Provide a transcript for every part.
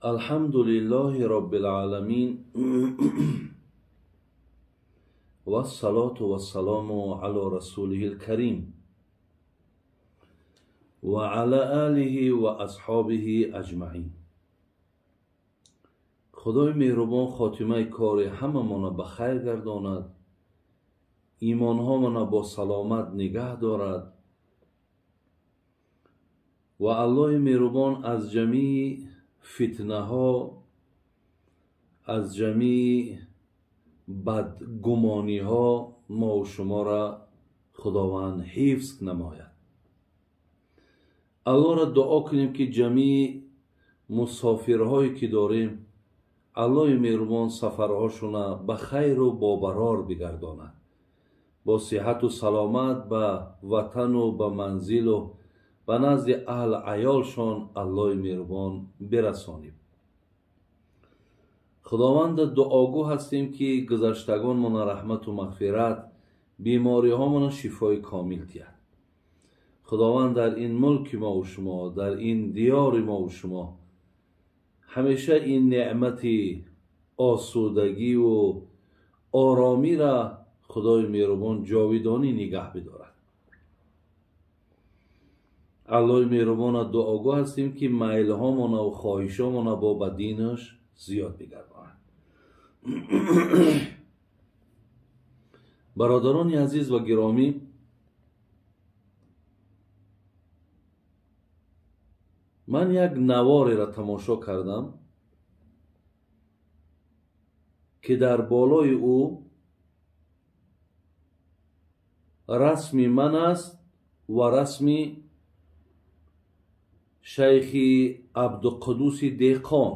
Алҳамду лиллоҳи роббил оламин вассалоту вассалому ало расулиҳил карим ва ала олиҳи ва асҳобиҳи аҷмаин. Худои меҳрубон хотимаи кори ҳамамона ба хайр гардонад, имонҳомона бо саломат нигаҳ дорад ва Аллоҳи меҳрубон аз ҷамии фитнаҳо, аз ҷамии бадгумониҳо мову шуморо Худованд ҳифз намояд. Аллоҳро дуо кунем, ки ҷамии мусофирҳое ки дорем, Аллоҳи меҳрубон сафарҳошона ба хайру бобарор бигардонад, бо сиҳату саломат ба ватану ба манзилу ба назди аҳл аёлшон Аллоҳи меҳрубон бирасонем. Худованда дуогӯ ҳастем, ки гузаштагонмона раҳмату мағфират, бемориҳомона шифои комил диҳад. Худованд дар ин мулки мову шумо, дар ин диёри мову шумо ҳамеша ин неъмати осудагиву оромиро Худои меҳрубон ҷовидонӣ нигаҳ бидорад. Аллоҳи меҳрубона дуогӯ ҳастем, ки майлҳомонаву хоҳишҳомона бо ба динаш зиёд бигардонад. Бародарони азиз ва гиромӣ, ман як навореро тамошо кардам, ки дар болои ӯ расми ман аст ва расми шайхи Абдуқудуси Деҳқон,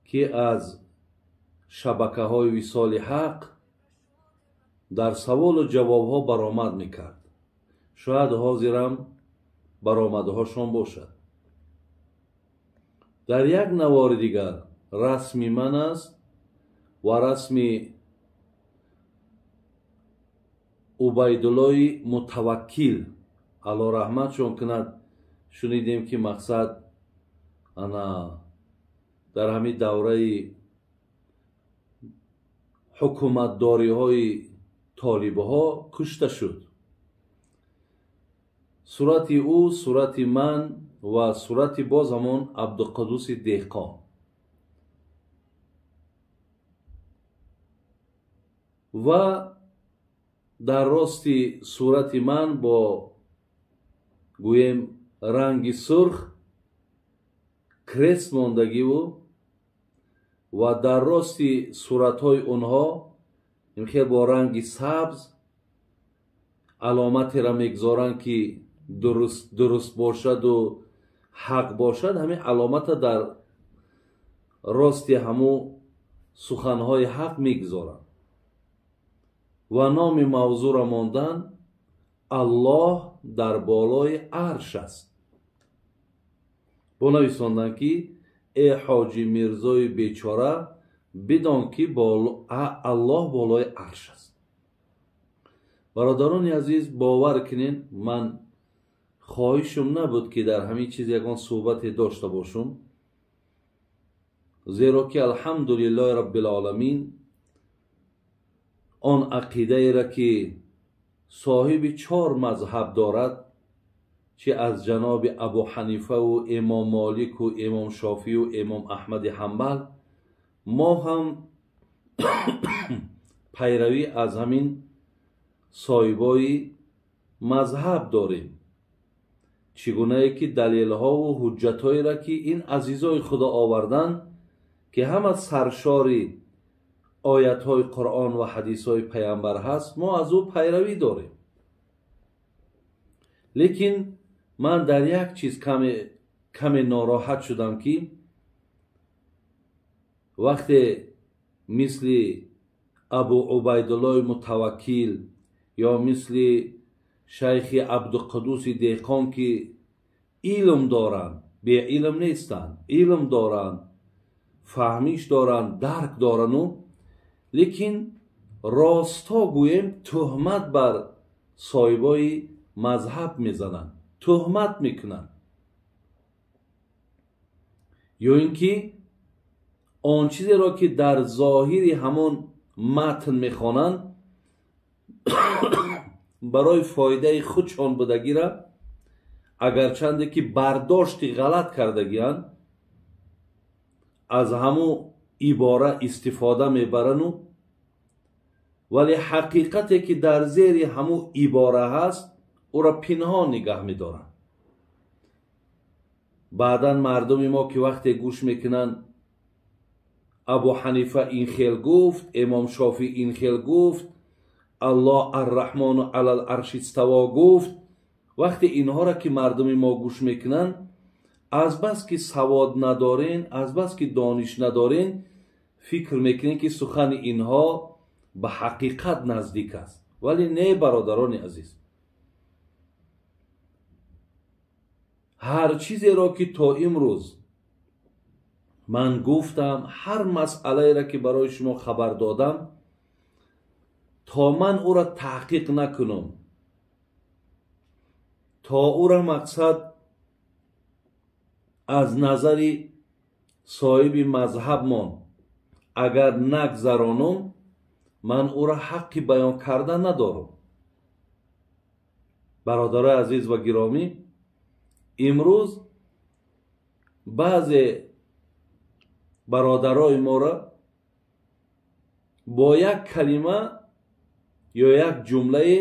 ки аз шабакаҳои Висоли Ҳақ дар саволу ҷавобҳо баромад мекард. Шояд ҳозирам баромадҳошон бошад. Дар як навори дигар расми ман аст ва расми Убайдуллои Мутаваккил, Аллоҳ раҳматшон кунад. Шунидем, ки мақсад ана дар ҳамин давраи ҳукуматдориҳои толибҳо кушта шуд. Сурати ӯ, сурати ман ва сурати боз ҳамон Абдуқудуси Деҳқон. Ва дар рости сурати ман бо гӯем ранги сурх крест мондагиву ва дар рости суратҳои онҳо имхел бо ранги сабз аломатеро мегузоранд, ки дуруст бошаду ҳақ бошад. Ҳамин аломата дар рости ҳамун суханҳои ҳақ мегузоранд ва номи мавзӯъро мондан Аллоҳ дар болои арш аст. Бо нависонданд, ки э ҳоҷи Мирзои бечора, бидон ки Аллоҳ болои арш аст. Бародарони азиз, бовар кунед, ман хоҳишум набуд, ки дар ҳамин чиз ягон суҳбате дошта бошум, зеро ки алҳамдулиллоҳи роббил оламин он ақидаеро, ки соҳиби чор мазҳаб дорад, чи аз ҷаноби Абу Ҳанифаву имом Молику имом Шофию имом Аҳмади Ҳанбал, мо ҳам пайравӣ аз ҳамин соҳибои мазҳаб дорем. Чӣ гунае ки далелҳову ҳуҷҷатҳоеро, ки ин азизои Худо оварданд, ки ҳама саршори оятҳои Қуръон ва ҳадисҳои Паямбар ҳаст, мо аз ӯ пайравӣ дорем. Лекин ман дар як чиз каме нороҳат шудам, ки вақте мисли Абу Убайдуллои Мутаваккил ё мисли шайхи Абдуқудуси Деҳқон, ки илм доранд, беилм нестанд, илм доранд, фаҳмиш доранд, дарк дорану, лекин росто гӯем туҳмат бар соҳибои мазҳаб мезананд, туҳмат мекунанд. Ё ин ки он чизеро ки дар зоҳири ҳамон матн мехонанд барои фоидаи худшон будагира, агарчанде ки бардошти ғалат кардагианд, аз ҳамун ибора истифода мебарану, вале ҳақиқате ки дар зери ҳамун ибора ҳаст ӯро пинҳон нигаҳ медоранд. Баъдан мардуми мо ки вақте гӯш мекунанд Абу Ҳанифа ин хел гуфт, Имом Шофиъ ин хел гуфт, Аллоҳ арраҳмону алал арши иставо гуфт, вақте инҳоро ки мардуми мо гӯш мекунанд, азбаски савод надорен, азбаски дониш надорен, фикр мекунем ки сухани инҳо ба ҳақиқат наздик аст. Вале не, бародарони азиз, ҳар чизеро ки то имрӯз ман гуфтам, ҳар масъалаеро ки барои шумо хабар додам, то ман ӯро таҳқиқ накунам, то ӯро мақсад аз назари соҳиби мазҳабмон агар нагзаронам, ман ӯро ҳаққи баён карда надорам. Бародарои азиз ва гиромӣ, имрӯз баъзе бародарои моро бо як калима ё як ҷумлае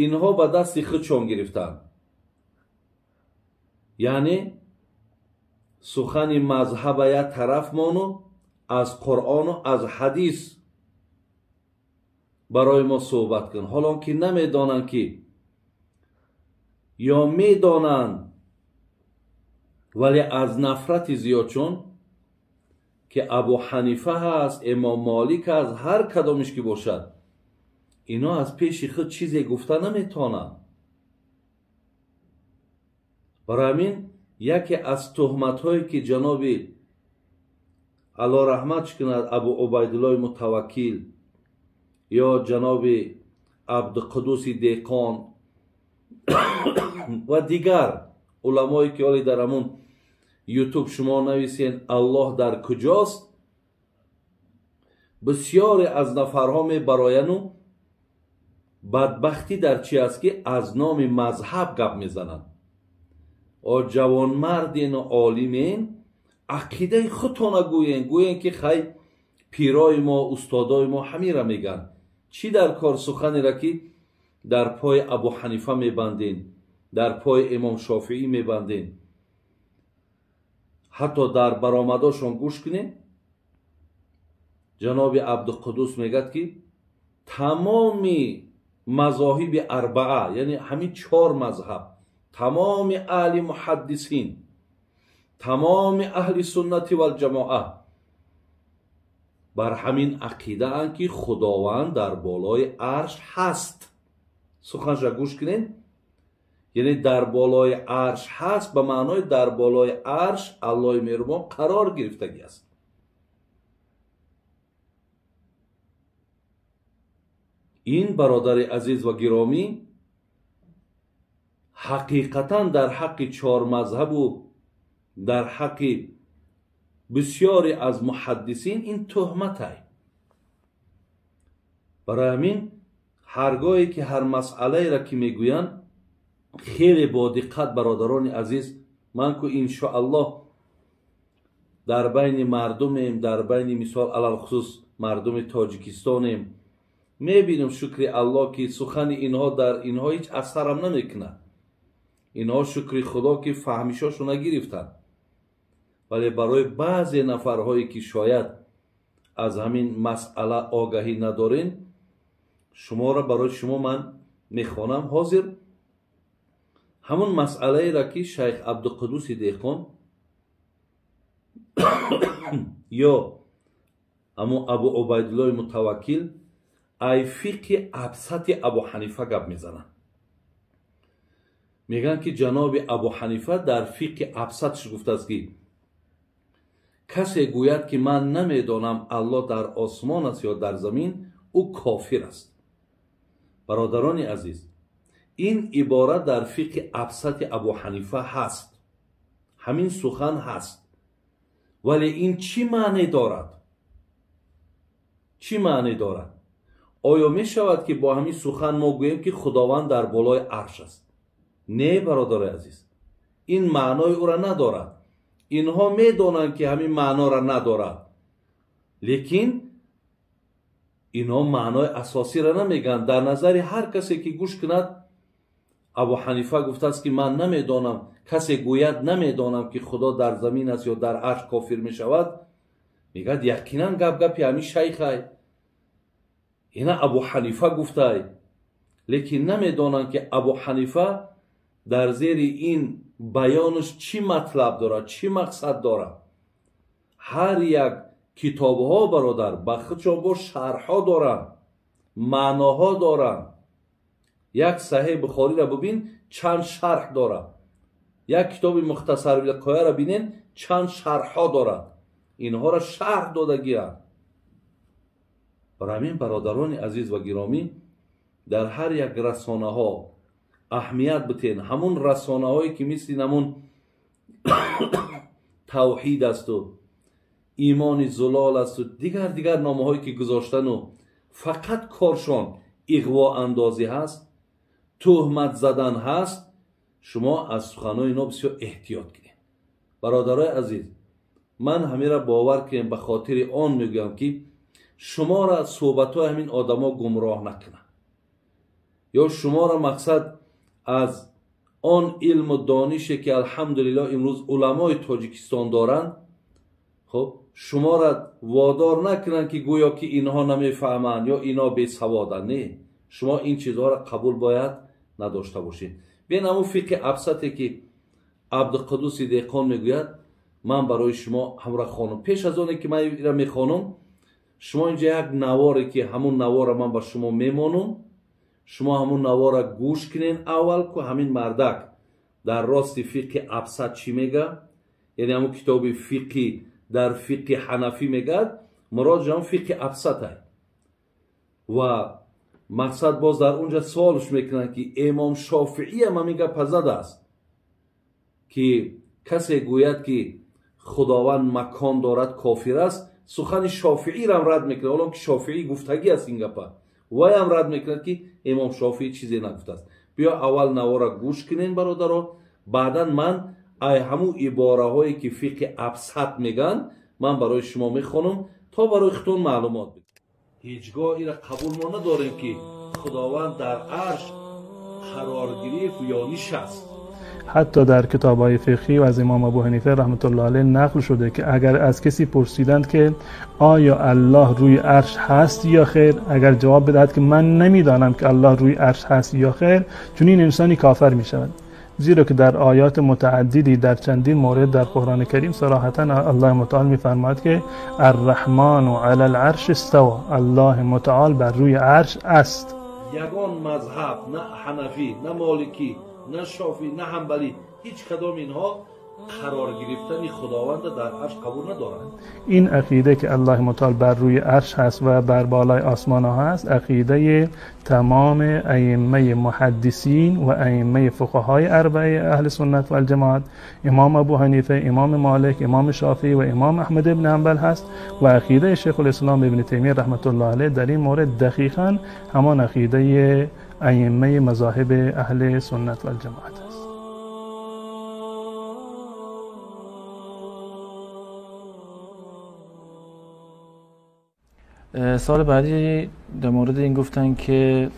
инҳо ба дасти худшон гирифтанд. Яъне сухани мазҳаба як тараф мону аз Қуръону аз ҳадис барои мо суҳбат кун, ҳолон ки намедонанд ки ё медонанд, вале аз нафрати зиёдчун ки Абу Ҳанифа ҳаст, Имом Молик ҳаст, ҳар кадомиш ки бошад, ино аз пеши худ чизе гуфта наметавонанд. Барои ҳамин яке аз туҳматҳое ки ҷаноби Аллоҳ раҳматш кунад Абу Убайдуллои Мутаваккил ё ҷаноби Абдуқудуси Деҳқон ва дигар уламое ки ҳоле дар ҳамун ютуб шумо нависен Аллоҳ дар куҷост, бисёре аз нафарҳо мебарояну бадбахтӣ дар чи аст ки аз номи мазҳаб гап мезананд. О ҷавонмардену олимен, ақидаи худтона гӯен, гӯен ки хай пирои мо, устодои мо ҳамира мегӯянд. Чӣ дар кор суханеро ки дар пои Абу Ҳанифа мебанден, дар пои Имом Шофиӣ мебанден? Ҳатто дар баромадошон гӯш кунед, ҷаноби Абдуқудус мегӯяд ки тамоми мазоҳиби арбаа, яъне ҳамин чор мазҳаб, тамоми аҳли муҳаддисин, тамоми аҳли суннати валҷамоа бар ҳамин ақидаанд ки Худованд дар болои арш ҳаст. Суханша гӯш кунед, яъне дар болои арш ҳаст ба маънои дар болои арш Аллоҳи меҳрубон қарор гирифтагӣ аст. Ин бародари азиз ва гиромӣ ҳақиқатан дар ҳаққи чор мазҳабу дар ҳаққи бисёре аз муҳаддисин ин туҳматай. Барои ҳамин ҳаргоҳе ки ҳар масъалаеро ки мегӯянд, хеле бо диққат бародарони азиз, ман ку иншоаллоҳ дар байни мардумем, дар байни мисол алалхусус мардуми тоҷикистонем, мебинем шукри Аллоҳ ки сухани инҳо дар инҳо ҳеҷ асарам намекунад. Инҳо шукри Худо ки фаҳмишошона гирифтанд. Вале барои баъзе нафарҳое ки шояд аз ҳамин масъала огаҳӣ надорен, шуморо барои шумо ман мехонам ҳозир ҳамун масъалаеро ки шайх Абдуқудуси Деҳқон ё ҳамун Абу Убайдуллои Мутаваккил ай фиқҳи абсати Абу Ҳанифа гап мезананд. Мегӯянд ки ҷаноби Абу Ҳанифа дар фиқҳи абсатш гуфтааст ки касе гӯяд ки ман намедонам Аллоҳ дар осмон аст ё дар замин, ӯ кофир аст. Бародарони азиз, ин ибора дар фиқҳи абсати Абу Ҳанифа ҳаст, ҳамин сухан ҳаст. Вале ин чӣ маъне дорад? Чӣ маъне дорад? Оё мешавад, ки бо ҳамин сухан мо гӯем, ки Худованд дар болои арш аст? Не, бародари азиз, ин маънои ӯра надорад. Инҳо медонанд, ки ҳамин маънора надорад, лекин инҳо маънои асосиро намегӯянд. Дар назари ҳар касе ки гӯш кунад, Абу Ҳанифа гуфтааст, ки ман намедонам, касе гӯяд намедонам, ки Худо дар замин аст ё дар арш, кофир мешавад. Мегӯяд, яқинан гап гапи ҳамин шайхай, ина Абу Ҳанифа гуфтай. Лекин намедонанд, ки Абу Ҳанифа дар зери ин баёнаш чӣ матлаб дорад, чӣ мақсад дорад. Ҳар як китобҳо, бародар, ба худшон бо шарҳҳо доранд, маъноҳо доранд. Як Саҳеҳи Бухориро бибин, чанд шарҳ дорад. Як китоби Мухтасар Виқояро бинен, чанд шарҳҳо дорад. Инҳоро шарҳ додагианд. Барои ҳамин, бародарони азиз ва гиромӣ, дар ҳар як расонаҳо аҳамият битен. Ҳамун расонаҳое ки мисли намун Тавҳид асту Имони Зулол асту дигар дигар номаҳое ки гузоштану фақат коршон иғвоандозӣ ҳаст, туҳмат задан ҳаст, шумо аз суханои ино бисёр эҳтиёт кунед. Бародарои азиз, ман ҳамира бовар кунем, ба хотири он мегӯям, ки шуморо суҳбатҳои ҳамин одамо гумроҳ накунанд ё шуморо мақсад аз он илму донише, ки алҳамдулиллоҳ имрӯз уламои Тоҷикистон доранд, хуб, шуморо водор накунанд, ки гӯё ки инҳо намефаҳманд ё инҳо бесаводанд. Не, шумо ин чизҳоро қабул бояд надошта бошед. Бин, ҳамун фиқҳи абсате, ки Абдуқудуси Деҳқон мегӯяд, ман барои шумо ҳамра хонум. Пеш аз оне ки ман ира мехонум, шумо инҷа як наворе, ки ҳамун навора ман ба шумо мемонум, шумо ҳамун навора гӯш кунен аввал, ку ҳамин мардак дар рости фиқҳи абсат чӣ мега, яъне ҳамун китоби фиқҳи дар фиқҳи ҳанафӣ мегӯяд, мурод ҷон фиқҳи абсатай. Ва мақсад боз дар унҷа суолш мекунанд, ки Имом Шофиӣ ҳам ҳамин гапа задааст, ки касе гӯяд, ки Худованд макон дорад, кофир аст. Сухани Шофииро ҳам рад мекунад, ҳолон ки Шофиӣ гуфтагӣ аст ин гапа, вай ҳам рад мекунад, ки Имом Шофиӣ чизе нагуфтааст. Биё, аввал навора гӯш кунен, бародаро, баъдан ман ай ҳамун ибораҳое, ки фиқҳи абсат мегӯянд, ман барои шумо мехонам, то барои худтон маълумот бидиҳам. Ҳеҷ гоҳ ира қабул мо надорем, ки Худованд дар арш қарор гирифт ё нишаст. حتی در کتاب‌های فقهی و از امام ابو حنیفه رحمت الله علیه نقل شده که اگر از کسی پرسیدند که آیا الله روی عرش هست یا خیر، اگر جواب بدهد که من نمیدانم که الله روی عرش هست یا خیر، چنین انسانی کافر می شود. زیرا که در آیات متعددی در چندین مورد در قرآن کریم صراحتا الله متعال می‌فرماید که الرحمن علی العرش استوى، الله متعال بر روی عرش است. یگان مذهب، نه حنفی، نه مالکی، نه شافعی، نه حنبلی، هیچ کدام اینها قرار گرفتن خداوند در عرش قبول ندارند. این عقیده که الله متعال بر روی عرش هست و بر بالای آسمان ها هست، عقیده تمام ائمه محدثین و ائمه فقهای اربعه اهل سنت و الجماعت، امام ابو حنیفه، امام مالک، امام شافعی و امام احمد ابن حنبل هست و عقیده شیخ الاسلام ابن تیمیه رحمت الله علیه در این مورد دقیقاً همان عقیده ائمه مذاهب اهل سنت و الجماعت است. سال بعدی در مورد این گفتن که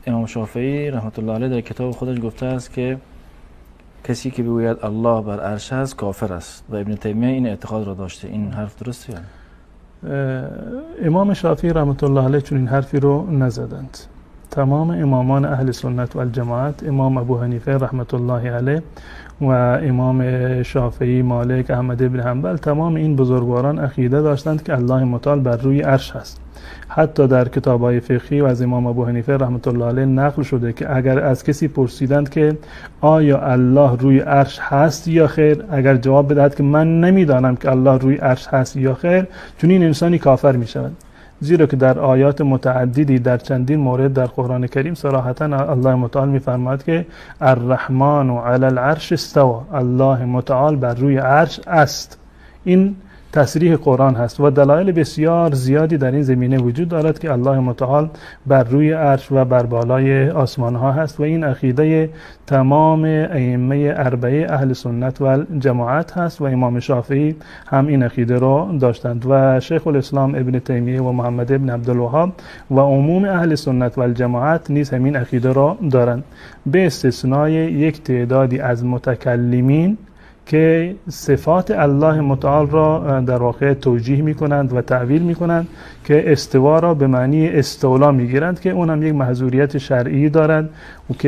امام شافعی رحمت الله علیه در کتاب خودش گفته است که کسی که بگوید الله بر عرش است کافر است و ابن تیمیه این اعتقاد را داشته. این حرف درسته؟ امام شافعی رحمت الله علیه چون این حرفی رو نزدند. تمام امامان اهل سنت و الجماعت، امام ابو حنیفه رحمت الله علیه و امام شافعی، مالک، احمد بن حنبل، تمام این بزرگواران عقیده داشتند که الله متعال بر روی عرش هست. حتی در کتاب‌های فقهی و از امام ابو حنیفه رحمت الله علیه نقل شده که اگر از کسی پرسیدند که آیا الله روی عرش هست یا خیر، اگر جواب بدهد که من نمیدانم که الله روی عرش هست یا خیر، چنین انسانی کافر می شود. زیرا که در آیات متعددی در چندین مورد در قرآن کریم صراحتا الله متعال می‌فرماید که الرحمن علی العرش استوى، الله متعال بر روی عرش است. این تصریح قرآن هست و دلایل بسیار زیادی در این زمینه وجود دارد که الله متعال بر روی عرش و بر بالای آسمان ها هست و این عقیده تمام ائمه اربعه اهل سنت و جماعت هست و امام شافعی هم این عقیده را داشتند و شیخ الاسلام ابن تیمیه و محمد ابن عبدالوهاب و عموم اهل سنت و الجماعت نیز همین عقیده را دارند، به استثنای یک تعدادی از متکلمین که صفات الله متعال را در واقع توجیه میکنند و تعویل میکنند که استوا را به معنی استولا میگیرند که اونم یک محظوریت شرعی دارد و که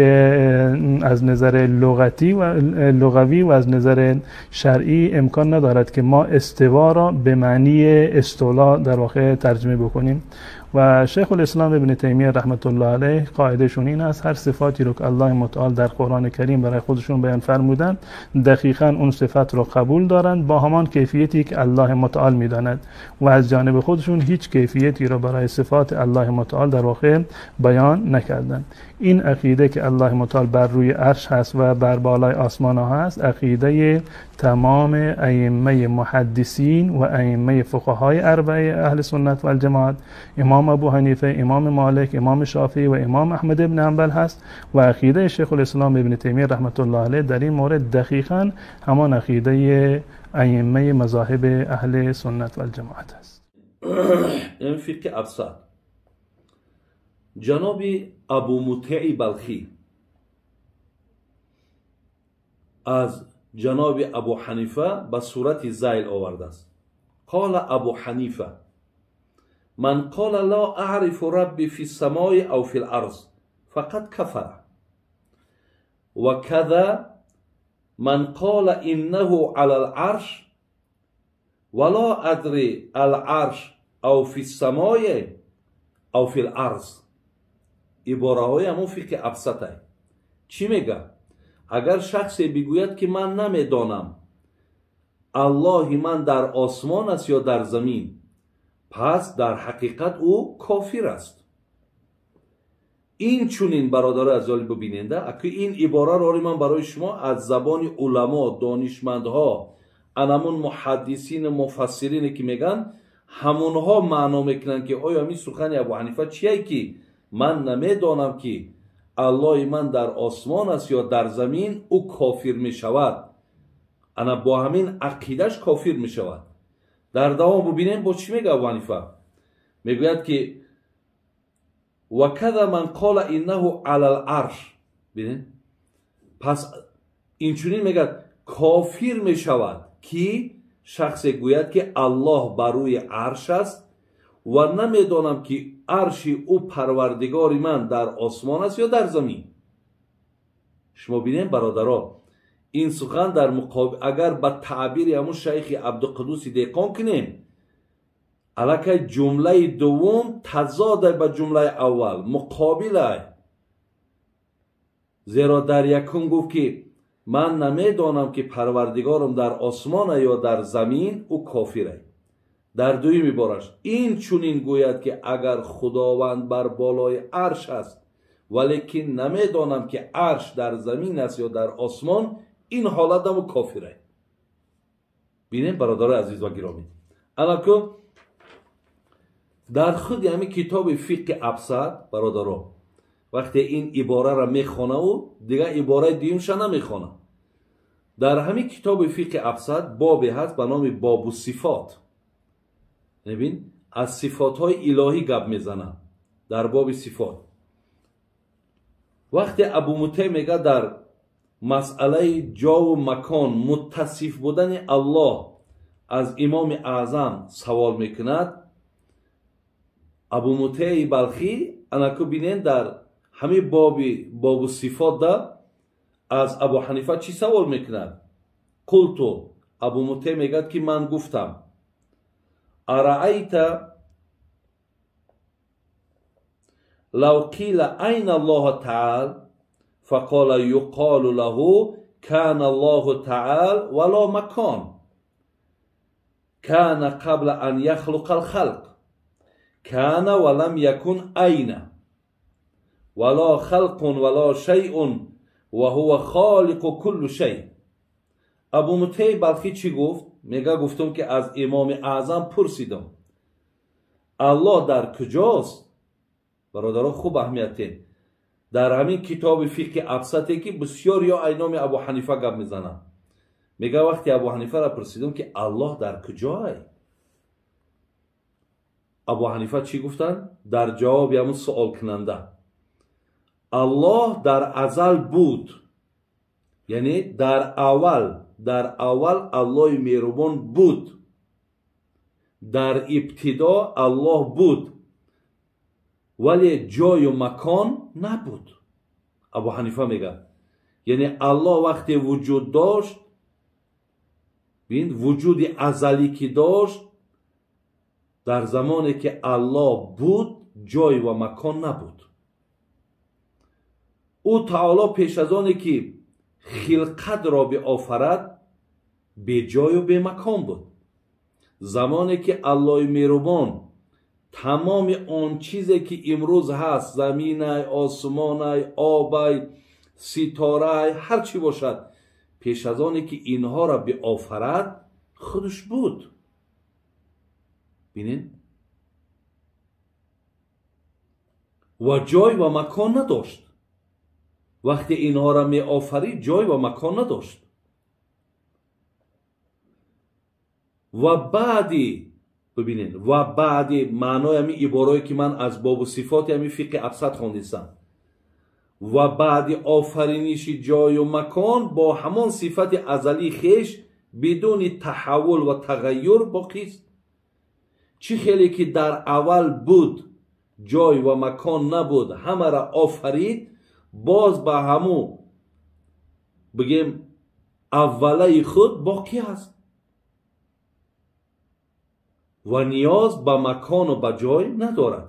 از نظر لغتی و لغوی و از نظر شرعی امکان ندارد که ما استوا را به معنی استولا در واقع ترجمه بکنیم. و شیخ الاسلام ابن تیمیه رحمت الله علیه قاعدهشون این است، هر صفاتی رو که الله متعال در قرآن کریم برای خودشون بیان فرمودن دقیقاً اون صفت رو قبول دارند با همان کیفیتی که الله متعال میداند و از جانب خودشون هیچ کیفیتی رو برای صفات الله متعال در واقع بیان نکردند. این عقیده که الله متعال بر روی عرش هست و بر بالای آسمان ها هست، عقیده تمام ائمه محدثین و ائمه فقهای اربعه اهل سنت و الجماعت، امام ابو حنیفه، امام مالک، امام شافعی و امام احمد بن حنبل هست و عقیده شیخ الاسلام ابن تیمیه رحمت الله علیه در این مورد دقیقاً همان عقیده ائمه مذاهب اهل سنت و الجماعت است. این فقه ابسط جناب ابو مطیع بلخی از جناب ابو حنیفه به صورت ذیل آورده است. قال ابو حنیفه من قال لا اعرف ربی فی السماء او فی الارض فقد کفر و کذا من قال انه علی العرش ولا ادری العرش او فی السماء او فی الارض. عباره های همون فقه ابسطه. چی میگه؟ اگر شخصی بگوید که من نمیدانم الله من در آسمان است یا در زمین، پس در حقیقت او کافر است. این چونین برادر از جالب ببیننده که این عباره را من برای شما از زبان علما، دانشمندها، انمون محدثین و مفسرین که میگن همونها معنا میکنن که آیا می سخن ابو حنیفه چیه که من نمیدانم که الله من در آسمان است یا در زمین، او کافر می شود. انا با همین عقیدش کافر می شود. در دوام ببینیم با چی میگه ابو حنیفه؟ میگوید که و کذا من قال انه علی العرش. ببینید، پس اینچنین میگه کافر می شود که شخص گوید که الله بر روی عرش است و نمیدانم که عرش او پروردگار من در آسمان است یا در زمین. شما بینیم برادرها، این سخن در مقابل اگر به تعبیر همون شیخ عبدالقدوس دهقان کنیم، الکی جمله دوم تضاد به جمله اول، مقابله. زیرا در یکم گفت که من نمیدانم که پروردگارم در آسمان یا در زمین، او کافره. در دویمی بارش این چونین گوید که اگر خداوند بر بالای عرش است ولیکن نمیدانم که عرش در زمین است یا در آسمان، این حالت هم کافره. بینیم برادر عزیز و گرامی، انا در خود همین کتاب فقه ابسط برادرها وقتی این عباره را میخوانه و دیگه عباره دیمش نمیخوانه، در همین کتاب فقه ابسط بابی هست به نام باب الصفات. ببین از صفات های الهی گپ میزنه در باب صفات. وقتی ابو مطیع میگه در مسئله جا و مکان متصف بودن الله از امام اعظم سوال میکند، ابو مطیع بلخی انکو بینین در همه باب و صفات ده از ابو حنیفه چی سوال میکند؟ قلتو، ابو مطیع میگد که من گفتم ارأیت لو قیل این الله تعالی فقال یقال له کان الله تعالی ولا مکان کان قبل ان یخلق الخلق کان ولم یکن این ولا خلق ولا شیء وهو خالق كل شيء Абу Мутеи Балхӣ чӣ гуфт? Мега гуфтум ки аз Имоми Аъзам пурсидам, Аллоҳ дар куҷост? Бародаро, хуб аҳамият, дар ҳамин китоби фиқҳи Абсате ки бисёр ё айноми Абу Ҳанифа гап мезанам. Мега вақте Абу Ҳанифаро пурсидам ки Аллоҳ дар куҷой? Абу Ҳанифа чӣ гуфтанд? Дар ҷавоби ҳамун суолкунанда: Аллоҳ дар азал буд, яъне дар аввал, дар аввал Аллоҳи меҳрубон буд, дар ибтидо Аллоҳ буд, вале ҷою макон набуд. Абу Ҳанифа мегӯяд, яъне Аллоҳ вақте вуҷуд дошт, бин, вуҷуди азалӣ ки дошт, дар замоне ки Аллоҳ буд, ҷой ва макон набуд. Ӯ таоло пеш аз оне ки хилқатро биофарад, беҷою бемакон буд. Замоне ки Аллоҳи меҳрубон тамоми он чизе ки имрӯз ҳаст, заминай, осмонай, обай, ситорай, ҳар чӣ бошад, пеш аз оне ки инҳоро биофарад, худаш буд. Бинед, ва ҷой ва макон надошт. Вақте инҳоро меофарид, ҷой ва макон надошт. Ва баъди, бибинед, ва баъди маънои ҳамин иборое ки ман аз бобу сифоти ҳамин фиқҳи Абсат хондистам, ва баъди офариниши ҷою макон бо ҳамон сифати азалии хеш бидуни таҳаввул ва тағайюр боқист. Чӣ хеле ки дар аввал буд, ҷой ва макон набуд, ҳамаро офарид, боз ба ҳамун бигем аввалаи худ боқӣ аст ва ниёз ба макону ба ҷой надорад.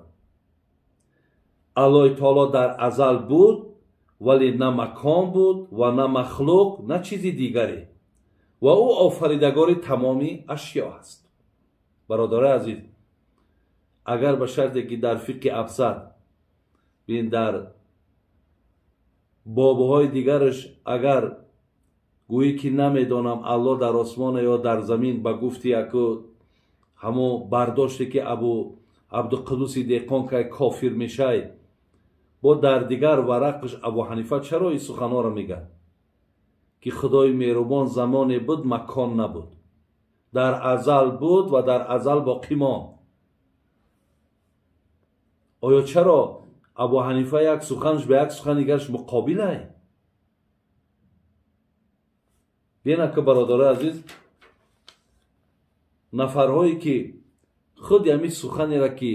Аллоҳи таоло дар азал буд, вале на макон буд ва на махлуқ, на чизи дигаре, ва ӯ офаридагори тамоми ашё аст. Бародарои азиз, агар ба шарте ки дар фиқҳи Абсат, бин, дар бобҳои дигараш агар гӯӣ ки намедонам Аллоҳ дар осмон ё дар замин, ба гуфти яку ҳамо бардоште ки Абу Абдуқудуси Деҳқон кай кофир мешай, бо дар дигар варақаш Абу Ҳанифа чаро ин суханҳоро мегӯяд ки Худои меҳрубон замоне буд, макон набуд, дар азал буд ва дар азал боқӣ монд. Оё чаро Абу Ҳанифа як суханаш ба як сухани дигараш муқобилай? Бинак, бародарои азиз, нафарҳое ки худи ҳамин суханеро ки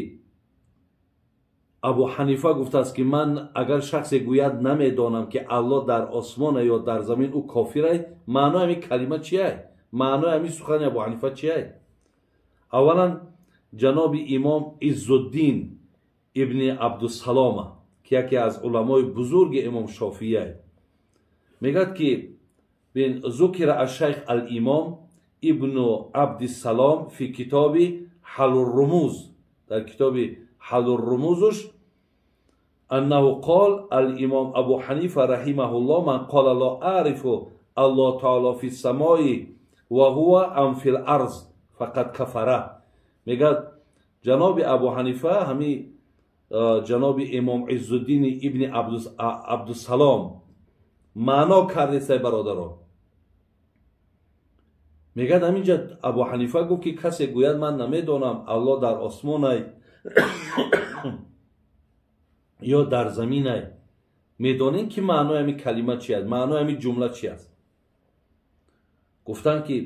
Абу Ҳанифа гуфтааст ки ман агар шахсе гӯяд намедонам ки Аллоҳ дар осмон ё дар замин, ӯ кофирай, маънои ҳамин калима чиай? Маънои ҳамин сухани Абу Ҳанифа чиай? Аввалан, ҷаноби имом Иззуддин ибни Абдусалома, ки яке аз уламои бузурги имом Шофиай, мегӯяд ки бин, зукира ашшайх ал-имом ибну Абдиссалом фи китоби Ҳалуррумуз, дар китоби Ҳалуррумузуш, аннаҳу қол ал-имом Абу Ҳанифа раҳимаҳуллоҳ ман қола ло аърифу Аллоҳ таоло фи самои ва ҳува ам фил арз фақад кафара. Мегӯяд ҷаноби Абу Ҳанифа, ҳамин ҷаноби имом Иззуддини ибни Абдусалом маъно кардесай, бародаро. Мегӯяд ҳаминҷа Абу Ҳанифа гуфт ки касе гӯяд ман намедонам Аллоҳ дар осмонай ё дар заминай, медонем ки маънои ҳамин калима чи аст, маънои ҳамин ҷумла чи аст? Гуфтанд ки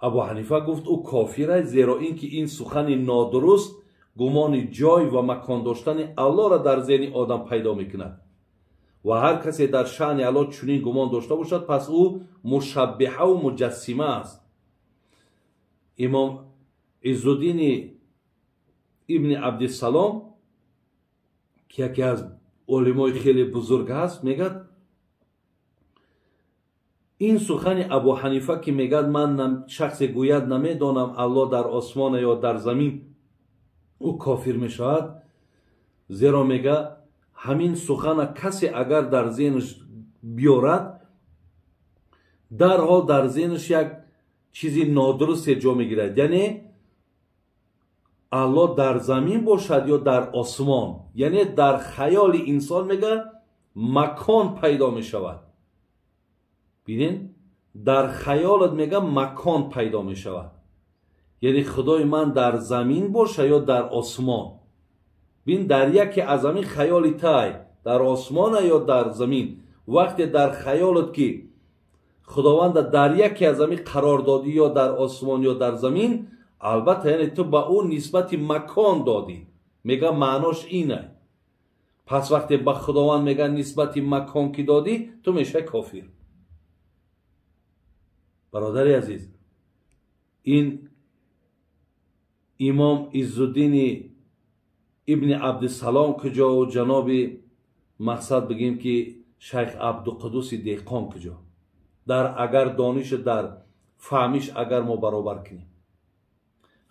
Абу Ҳанифа гуфт ӯ кофир аст, зеро ин ки ин сухани нодуруст гумони ҷой ва макон доштани Аллоҳро дар зеҳни одам пайдо мекунад ва ҳар касе дар шаъни Аллоҳ чунин гумон дошта бошад, пас ӯ мушаббиҳаву муҷассима аст. Имом Иззуддини ибни Абдиссалом, ки яке аз олимои хеле бузург ҳаст, мегӯяд ин сухани Абу Ҳанифа ки мегӯяд ман шахсе гӯяд намедонам Аллоҳ дар осмон ё дар замин, ӯ кофир мешавад, зеро мегӯяд ҳамин сухана касе агар дар зеҳнаш биёрад, дарҳол дар зеҳнаш як чизи нодурусте ҷо мегирад. Яъне Аллоҳ дар замин бошад ё дар осмон, яъне дар хаёли инсон мега макон пайдо мешавад. Бинен, дар хаёлат мега макон пайдо мешавад. Яъне худои ман дар замин боша ё дар осмон. Бин, дар яке аз ҳамин хаёли тай, дар осмона ё дар замин. Вақте дар хаёлат ки худованда дар яке аз ҳамин қарор додӣ, ё дар осмон ё дар замин, албатта яъне ту ба ӯ нисбати макон додӣ. Мега маънош ина. Пас вақте ба худованд мега нисбати макон ки додӣ, ту мешавӣ кофир. Бародари азиз, ин имом Иззуддини ибни Абдисалом куҷо ва ҷаноби мақсад бигем ки шайх Абдуқудуси Деҳқон куҷо? Дар агар дониш, дар фаҳмиш агар мо баробар кунем.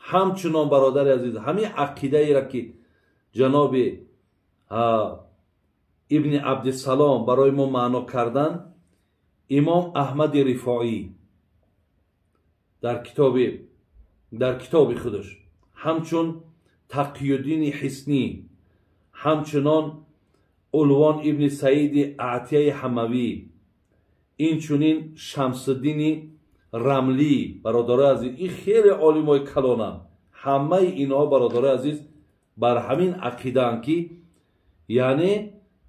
Ҳамчунон бародари азиз, ҳамин ақидаеро ки ҷаноби ибни Абдисалом барои мо маъно кардан, имом Аҳмади Рифоӣ дар китоби худаш, ҳамчун Тақиюддини Ҳиснӣ, ҳамчунон Улвон ибни Саиди Аътияи Ҳамавӣ, инчунин Шамсуддини Рамлӣ, бародарои азиз, ин хеле олимои калонанд. Ҳамаи инҳо бародарои азиз бар ҳамин ақидаанд ки яъне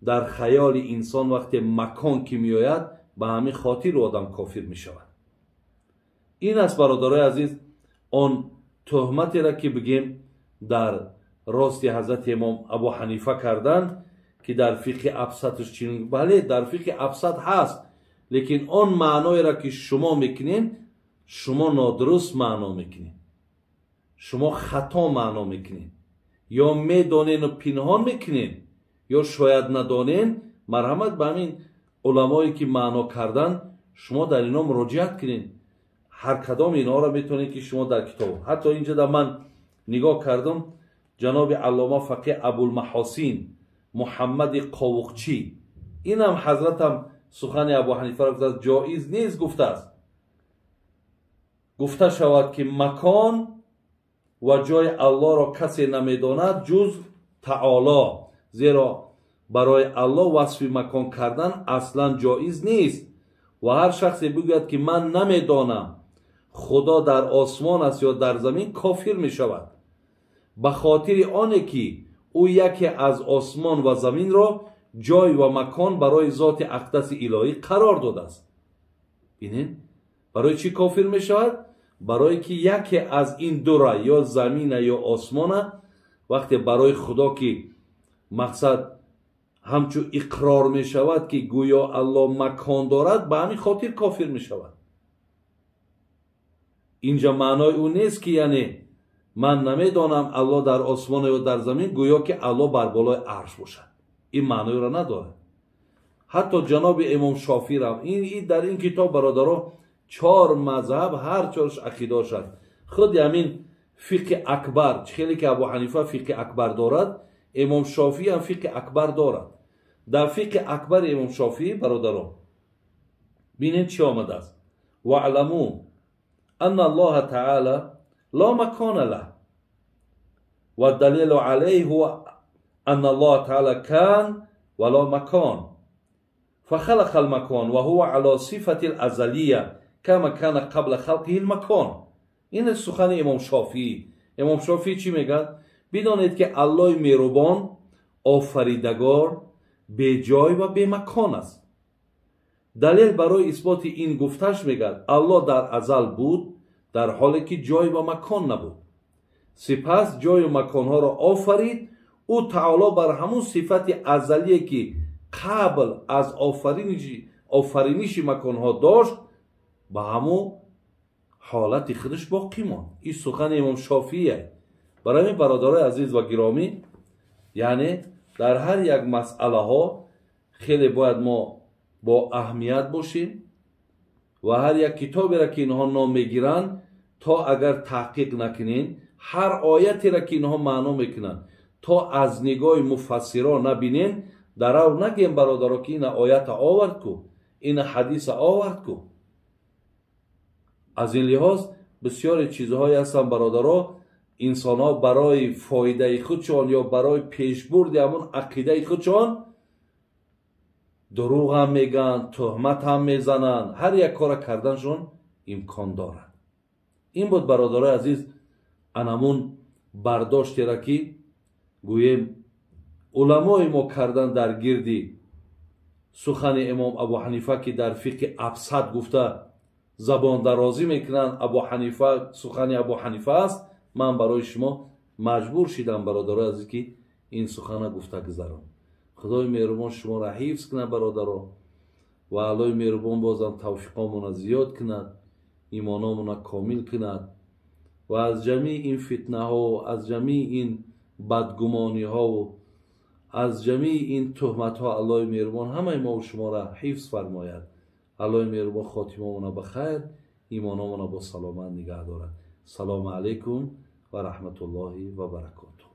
дар хаёли инсон вақте макон ки меояд, ба ҳамин хотир одам кофир мешавад. Ин аст бародарои азиз он туҳматеро ки бигем дар рости ҳазрати имом Абу Ҳанифа карданд, ки дар фиқҳи абсатш чунин. Бале, дар фиқҳи абсат ҳаст, лекин он маъноеро ки шумо мекунед, шумо нодуруст маъно мекунед, шумо хато маъно мекунед, ё медонену пинҳон мекунед, ё шояд надонен. Марҳамат ба ҳамин уламое ки маъно кардан, шумо дар ино муроҷиат кунед. Ҳар кадом инҳоро метавонед ки шумо дар китоб. Ҳатто инҷа да ман нигоҳ кардам, ҷаноби аллома фақиҳ Абулмаҳосин Муҳаммади Қовуқчӣ, инам ҳазратам сухани Абу Ҳанифаро гуфтааст, ҷоиз нест гуфтааст. Гуфта шавад ки макон ва ҷои Аллоҳро касе намедонад ҷуз Таоло, зеро барои Аллоҳ васфи макон кардан аслан ҷоиз нест ва ҳар шахсе бигӯяд ки ман намедонам худо дар осмон аст ё дар замин, кофир мешавад, ба хотири оне ки ӯ яке аз осмон ва заминро ҷой ва макон барои зоти ақдаси илоҳӣ қарор додааст. Бинед, барои чӣ кофир мешавад? Барое ки яке аз ин дура, ё замина ё осмона, вақте барои худо ки мақсад ҳамчун иқрор мешавад ки гӯё Аллоҳ макон дорад, ба ҳамин хотир кофир мешавад. Инҷа маънои ӯ нест ки яъне ман намедонам Аллоҳ дар осмон ё дар замин, гӯё ки Аллоҳ бар болои арш бошад. Ин маъноиро надорад. Ҳатто ҷаноби имом Шофиӣ ин дар ин китоб бародаро чор мазҳаб ҳар чорш ақидаош аст. Худи ҳамин фиқҳи акбар, чӣ хеле ки Абу Ҳанифа фиқҳи акбар дорад, имом Шофиӣ ҳам фиқҳи акбар дорад. Дар фиқҳи акбари имом Шофиӣ бародаро бинед чӣ омадааст: ваъламу анна Аллоҳа таъала ла макона лаҳ ва далилу алайҳи ҳува анна Аллоҳа таъала кан ва ла макон فخلق المكان وهو على صفة الأزلية كما كان قبل خلقه المكان. این سخن امام شافعی. امام شافعی چی میگه؟ بدانید که الله مهربان آفریدگار به جای و به مکان است. دلیل برای اثبات این گفتش میگه الله در ازل بود در حالی که جای و مکان نبود، سپس جای و مکانها را آفرید. او تعالی بر همون صفت ازلیه که قبل از آفرینش مکانها داشت به همون حالت خودش باقی ماند. این سخن امام شافعیه. برای این برادرای عزیز و گرامی، یعنی در هر یک مسئله ها خیلی باید ما با اهمیت باشیم و هر یک کتابی را که اینها نام میگیرن تا اگر تحقیق نکنین، هر آیتی را که اینها معنا میکنن تا از نگاه مفسران نبینین، Дарав нагем, бародаро, ки ина оята овард ку, ина ҳадиса овард ку. Аз ин лиҳоз бисёре чизҳое ҳастанд, бародаро, инсонҳо барои фоидаи худшон ё барои пешбурди ҳамон ақидаи худшон дурӯғ ҳам мегӯянд, туҳмат ҳам мезананд, ҳар як кора карданшон имкон дорад. Ин буд, бародарои азиз, анамун бардоштера ки гӯем уламои мо кардан дар гирди сухани имом Абу Ҳанифа, ки дар фиқҳи абсад гуфта забондарозӣ мекунанд. Абу Ҳанифа, сухани Абу Ҳанифа аст. Ман барои шумо маҷбур шидам, бародарои азиз, ки ин сухана гуфта гузарам. Худои меҳрубон шуморо ҳифз кунад, бародаро, ва Аллои меҳрубон бозам тавфиқомона зиёд кунад, имономона комил кунад ва аз ҷамии ин фитнаҳо, аз ҷамии ин бадгумониҳову аз ҷамии ин туҳматҳо Аллои меҳрубон ҳамаи мову шуморо ҳифз фармояд. Аллои меҳрубон хотимамона ба хайр, имономона бо саломат нигаҳ дорад. Салому алайкум ва раҳматуллоҳи ва баракотуҳ.